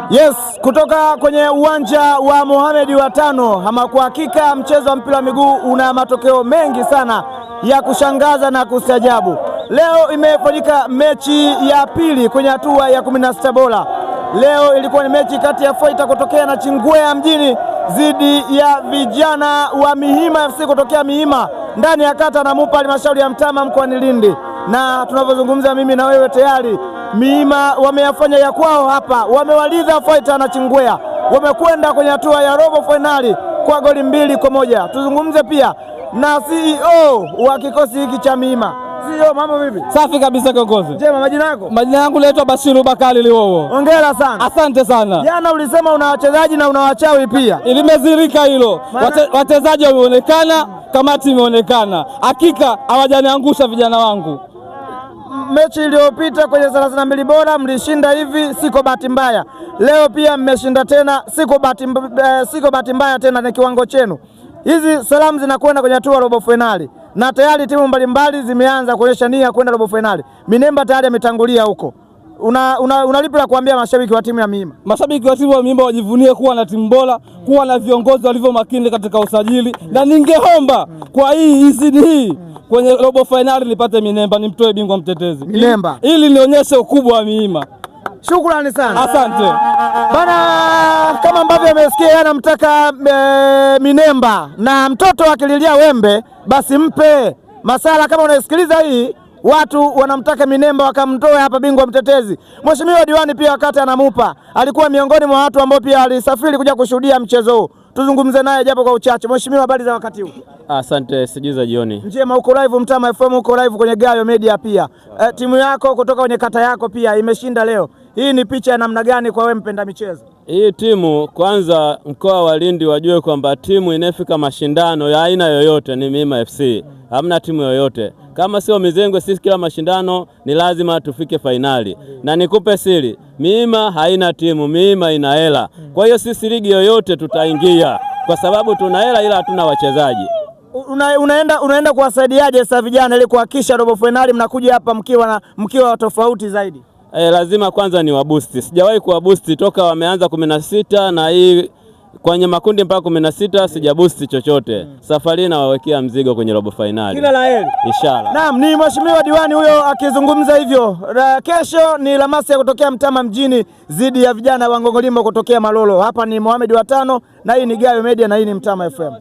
Yes, kutoka kwenye uwanja wa Mohamed wa tano. Ama kwa hakika mchezo wa mpira wa miguu una matokeo mengi sana ya kushangaza na kustajabu. Leo imefanyika mechi ya pili kwenye hatua ya 16 bora. Leo ilikuwa ni mechi kati ya Foita kutokea na Chingwea mjini dhidi ya vijana wa Mihima FC kutokea Mihima ndani ya kata Namupa halmashauri ya Mtama mkoani Lindi. Na tunavyozungumza mimi na wewe tayari Mihima wameyafanya ya kwao hapa, wamewaliza Foita na Chingwea, wamekwenda kwenye hatua ya robo fainali kwa goli 2-1. Tuzungumze pia na CEO wa kikosi hiki cha Mihima. CEO, mambo vipi? Safi kabisa kiongozi. Jema, majina yako? Majina yangu naitwa Bashiru Bakari Liwowo. Hongera sana. Asante sana. Jana ulisema una wachezaji na una wachawi pia. Ilimezirika hilo. Wachezaji wameonekana, kamati imeonekana. Hakika hawajaniangusha vijana wangu. Mechi iliyopita kwenye 32 bora mlishinda hivi, siko bahati mbaya. Leo pia mmeshinda tena, siko bahati mbaya tena, ni kiwango chenu. Hizi salamu zinakwenda kwenye hatua robo finali, na tayari timu mbalimbali zimeanza kuonyesha nia kwenda robo finali. Minemba tayari ametangulia huko. Una lipi la kuambia mashabiki wa timu ya Mihima? Mashabiki wa timu ya Mihima wajivunie kuwa na timu bora, kuwa na viongozi walivyo makini katika usajili, na ningeomba kwa hii izini hii kwenye robo finali nipate Minemba, nimtoe bingwa mtetezi Minemba ili nionyeshe ukubwa wa Mihima. Shukrani sana. Asante. Bana, kama ambavyo amesikia anamtaka Minemba, na mtoto akililia wembe basi mpe. Masala, kama unaisikiliza hii, watu wanamtaka Minemba wakamtoe hapa bingwa mtetezi. Mheshimiwa diwani pia wakati anamupa alikuwa miongoni mwa watu ambao pia alisafiri kuja kushuhudia mchezo huu. Tuzungumze naye japo kwa uchache. Mheshimiwa, habari za wakati huu? Asante, sijui za jioni. Njema, uko live Mtama FM, uko live kwenye Gayo Media pia. Timu yako kutoka kwenye kata yako pia imeshinda leo. Hii ni picha ya namna gani kwa wewe mpenda michezo? Hii timu kwanza, mkoa wa Lindi wajue kwamba timu inayofika mashindano ya aina yoyote ni Mihima FC. Hamna timu yoyote kama sio Mizengwe. Sisi kila mashindano ni lazima tufike fainali, na nikupe siri, Mihima haina timu, Mihima ina hela. Kwa hiyo sisi ligi yoyote tutaingia kwa sababu tuna hela, ila hatuna wachezaji. Unaenda kuwasaidiaje sasa vijana ili kuhakikisha robo fainali mnakuja hapa mkiwa tofauti zaidi? Lazima kwanza ni wabusti. Sijawahi kuwabusti toka wameanza 16 na hii kwenye makundi mpaka 16 sijabusti chochote. Safari nawawekea mzigo kwenye robo fainali. Kila la heri. Inshallah. Naam, ni mheshimiwa diwani huyo akizungumza hivyo. Kesho ni Lamasia kutokea Mtama mjini dhidi ya vijana wa Ngongolimo kutokea Malolo. Hapa ni Mohamed wa tano na hii ni Gayo Media na hii ni Mtama FM.